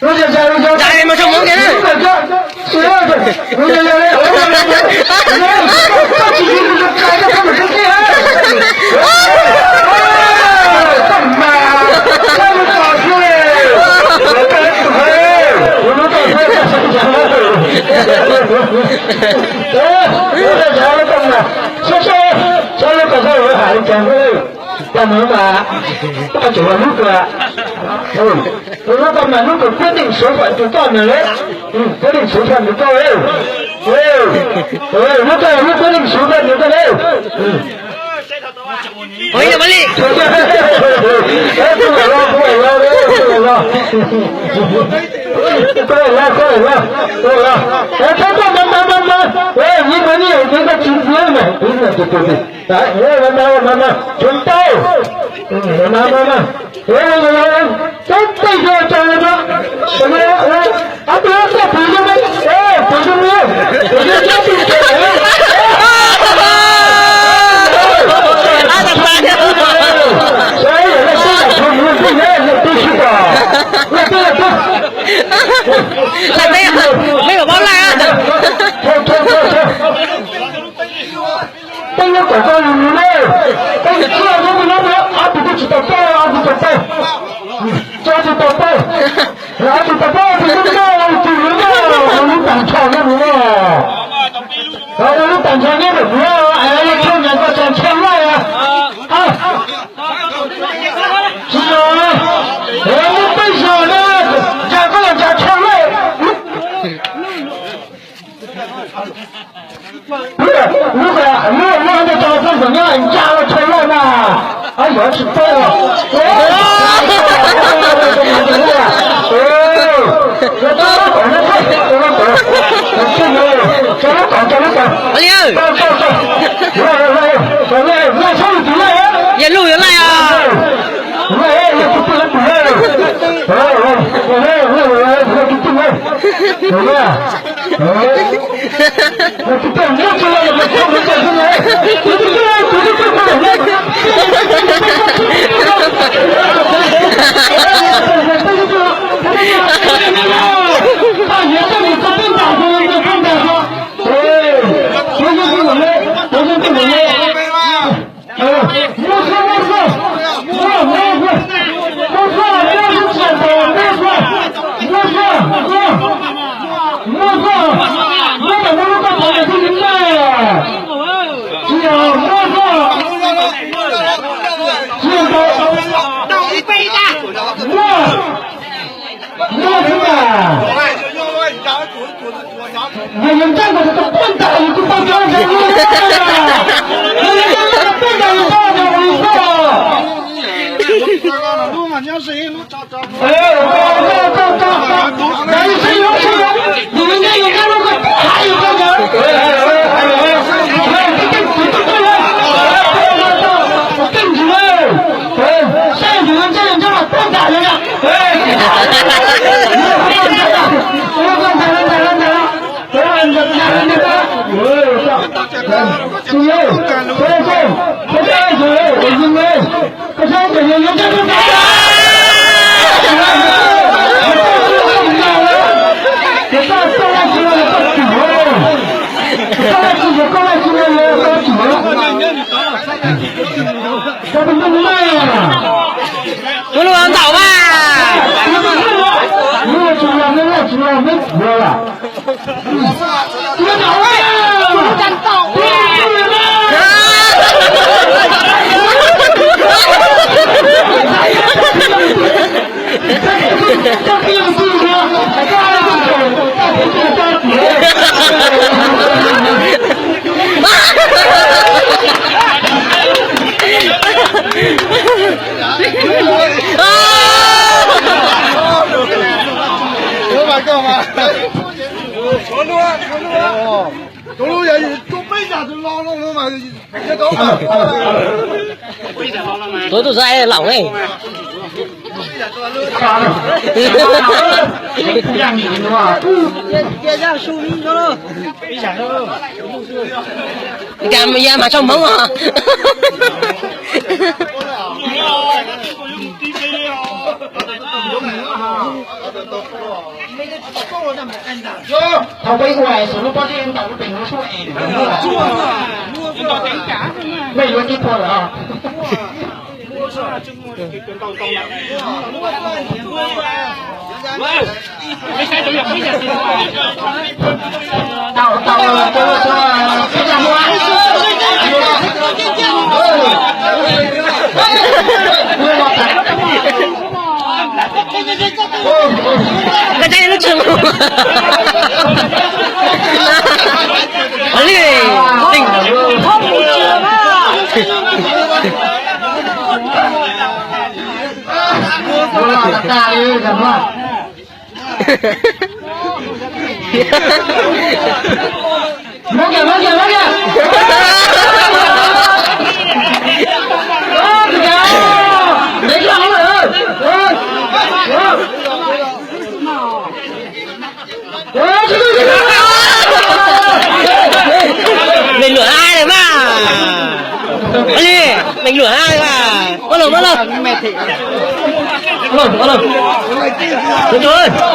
Zam li mas tso hmoov kiag na. Tag no mas, tag no mas, tau tseem los hlub koj. Hlub koj mas hlub kom quyết định số phận từ koj na. Quyết định số phận từ koj. Hlub koj, hlub quyết định số phận từ koj na. Ua li, ua li. Koj los, koj los, koj los. Ê, thab koj mas mas mas mas. Ê, yim mas ni, yim koj tsis ntxiv mas. Ê, mas mas mas mas, tsuav tau. Mas mas mas. Ê, tsuav tau, tsuav tau. Ab, tau, tau, pum zoo me, pum zoo me, pum zoo me, pum zoo me. Lam teb, mej mam paub laj. Peb nyob tom koj lus lus ne, koj tsis txawj nyob mus nyob mus, ob tug twb tsis tau paub, ob tug tau paub. Tso tsis tau paub, ob tug tau paub, ob tug twb tau, tus lub no, ua lub tag nrho nyob mus no. Ua lub tag nrho nyob mus no, es yog tshuaj nyas koj tso tshuaj loj. Tsis yog, es muaj peb zog na, yog koj los tso tshuaj loj. Lub, lub, lub no tau txoj ntawm nyob ntsa ua tshuaj loj na. Ab, yuav tsis paub os. Yog luj yuav laij os. Muaj zog, muaj zog, muaj, muaj zog, muaj zog, muaj zog, muaj zog, muaj zog, muaj zog, muaj zog, muaj zog, muaj zog, muaj zog, muaj zog, muaj zog. Yog yus ntseeg kuv tus puag ntais yus kuj tau cov ntseeg yus na. Yog yus ntseeg kuv tus puag ntais yus tau cov ntseeg yus xwb. Tus lus ntau mas. Tuav tus zaj laum ne. Cas ya mas tso hmoov os. Thaum peb ua es lub pob zeb ntaus lub pees lub suab es mej yuav tib puag lawm. Tau, tau, tau, tau, tau. Koj cab lub tshee. Ua li, tseem. Mej luam hab lawm mas. Ua li, mej luam hab lawm mas. Ua lawm, ua lawm. Ua lawm, ua lawm.